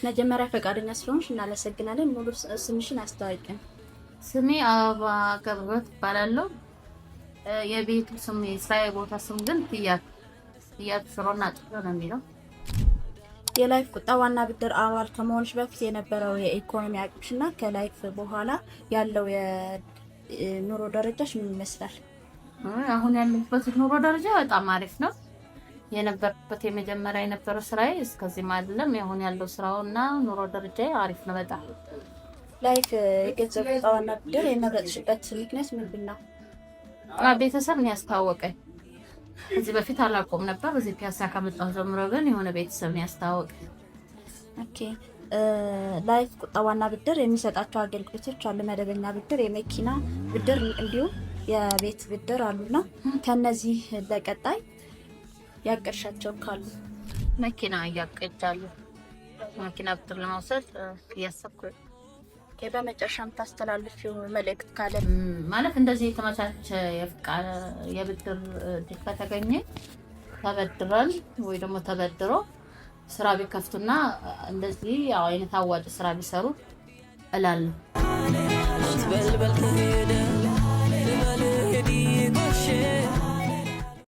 መጀመሪያ ፈቃደኛ ስለሆንሽ እናመሰግናለን። ሙሉ ስምሽን አስተዋውቂን። ስሜ አበባ ገብረሕይወት እባላለሁ። የቤቱ ስም፣ የስራዬ ቦታ ስም ግን ትያት ትያት ሽሮና ጥሎ ነው የሚለው። የላይፍ ቁጠባና ብድር አባል ከመሆንሽ በፊት የነበረው የኢኮኖሚ አቅምሽና ከላይፍ በኋላ ያለው የኑሮ ደረጃሽ ምን ይመስላል? አሁን ያለሁበት ኑሮ ደረጃ በጣም አሪፍ ነው። የነበርበት የመጀመሪያ የነበረው ስራዬ እስከዚህም አይደለም። አሁን ያለው ስራውና ኑሮ ደረጃ አሪፍ ነው በጣም። ላይፍ የገንዘብ ቁጠባና ብድር የመረጥሽበት ምክንያት ምንድን ነው? ቤተሰብ ነው ያስተዋወቀኝ። ከዚህ በፊት አላውቀውም ነበር። እዚህ ፒያሳ ከመጣሁ ጀምሮ ግን የሆነ ቤተሰብ ነው ያስተዋወቀኝ። Okay፣ ላይፍ ቁጠባና ብድር የሚሰጣቸው አገልግሎቶች አሉ። መደበኛ ብድር፣ የመኪና ብድር እንዲሁም የቤት ብድር አሉና ከነዚህ ለቀጣይ ያቀድሻቸው ካሉ? መኪና እያቀጃለሁ። መኪና ብድር ለመውሰድ እያሰብኩ። በመጨረሻ የምታስተላልፊው መልእክት ካለ? ማለት እንደዚህ የተመቻቸ የብድር እድል ከተገኘ ተበድረን ወይ ደግሞ ተበድሮ ስራ ቢከፍቱና እንደዚህ አይነት አዋጭ ስራ ቢሰሩ እላለሁ። በልበል ከሄደ።